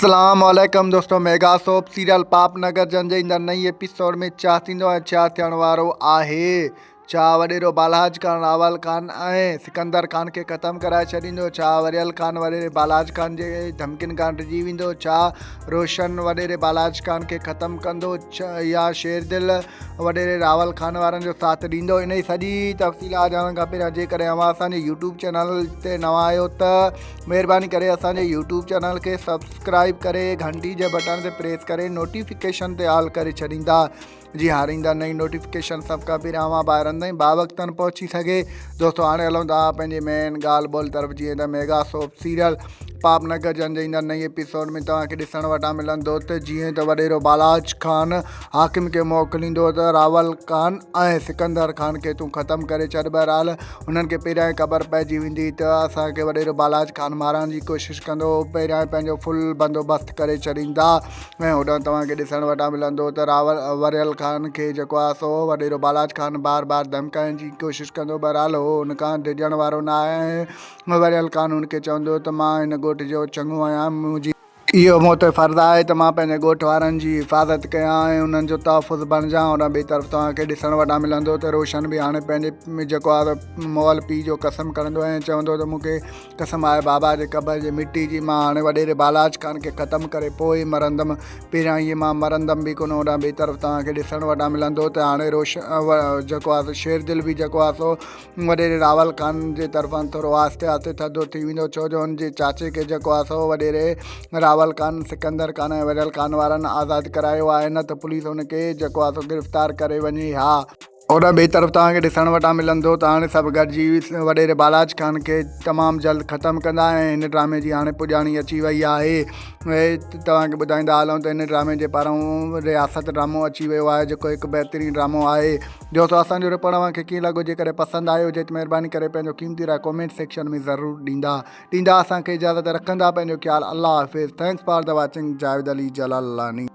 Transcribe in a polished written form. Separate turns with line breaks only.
اسلام عليڪم دوستو ميگا سوپ سيريل پاپ نگر جن جي ايندڙ نئين ايپيسوڊ ۾ ڇا ٿيندو ۽ ڇا ٿيڻ وارو آهي ڇا وڏيرو بالاج خان راول خان ۽ سڪندر خان کي ختم ڪرائي ڇڏيندو ڇا وريل خان وڏيري بالاج خان جي ڌمڪين کان ڊڄي ويندو ڇا روشن وڏيري بالاج خان کي ختم ڪندو يا شير دل وڏيري راول خان وارن جو ساٿ ڏيندو انهي سڄي تفصيلات ڄاڻڻ کان پهريان جيڪڏهن اوهان اسان جي يوٽيوب چينل تي نوان آهيو ته مهرباني ڪري اسان جي يوٽيوب چينل کي سبسڪرائب ڪري گهنٽي جي بٽڻ تي پريس ڪري نوٽيفڪيشن تي آل ڪري ڇڏيندا جي هاريندا نئين نوٽيفڪيشن سڀ کان پهريان اوهان ڀائرن تائين باوقتن پهچي سگهي دوستو هاڻي هلون ٿا پنهنجي مين ڳالهه ٻولهه طرف جيئن ته ميگا سوپ سيريل پاپ نگر جن جي ايندڙ نئين ايپيسوڊ ۾ توهان کي ڏسڻ وٽان ملندو ته جيئن ته وڏيرو بالاچ خان حاڪم کي موڪليندو ته راول خان ۽ سڪندر خان کي تون ختم ڪري ڇڏ بهرحال هنن کي پهريان ئي خبر پئجي ويندي ته اسان کي وڏيرو بالاچ خان مارڻ جي ڪوشش ڪندو. هو پهريان ئي پنهنجو فل بندوبست ڪري ڇڏيندا ۽ هوڏانهن توهان کي ڏسڻ وٽان ملندو ته راول وريل خان کي جيڪو آهي سو وڏيرو بالاچ خان بار بار ڌمڪائڻ جي ڪوشش ڪندو بهرحال هو ان کان ڊڄڻ وارو نه آهي ۽ وريل خان هن کي چوندو ته مان هن ڳوٺ جو چڱو آهيان منهنجي اهو مون تي فرض آهي ته مان پنهنجي ڳوٺ وارن جي حفاظت ڪيان ۽ انهن جو تحفظ بڻجان. هوڏانهن ٻئي طرف توهان کي ڏسڻ وٽان ملندو ته روشن به هاڻي پنهنجي جيڪو آهي سو مئل پيء جو قسم کڻندو ۽ چوندو ته مون کي قسم آهي بابا جي قبر جي مٽي جي مان هاڻي وڏيري بالاچ خان کي ختم ڪري پوء ئي مرندم پهريان ائين مان مرندم به ڪونه هوڏانهن ٻئي طرف توهان کي ڏسڻ وٽان ملندو ته هاڻي روشن جيڪو آهي سو شيردل به جيڪو آهي سو وڏيري راول خان جي طرفان ٿورو آهستي آهستي ٿڌو ٿي ويندو ڇو جو هن جي چاچي کي جيڪو آهي سو وڏيري راول خان، سڪندر خان ۽ وريل خان وارن آزاد ڪرايو آهي نه ته پوليس هن کي جيڪو آهي سو گرفتار ڪري وڃي ها. هوڏانهن ٻئي طرف توهان کي ڏسڻ وٽان ملندو ته هاڻي سڀ گڏجي وڏيري بالاچ خان کي تمام جلد ختم ڪندا ۽ هن ڊرامي جي هاڻي پڄاڻي اچي وئي آهي توهان کي ٻڌائيندا هلون ته هن ڊرامي جي پاران رياست ڊرامو اچي ويو آهي جيڪو هڪ بهترين ڊرامو آهي دوستو اسان جو رپورٽ اوهان کي ڪيئن لڳو جيڪڏهن پسند آيو هجي ته مهرباني ڪري پنهنجو قيمتي راء ڪومينٽ سيڪشن ۾ ضرور ڏيندا ڏيندا اسان کي اجازت رکندا پنهنجو خيال الله حافظ thanks for the watching Javed Ali Jalalani.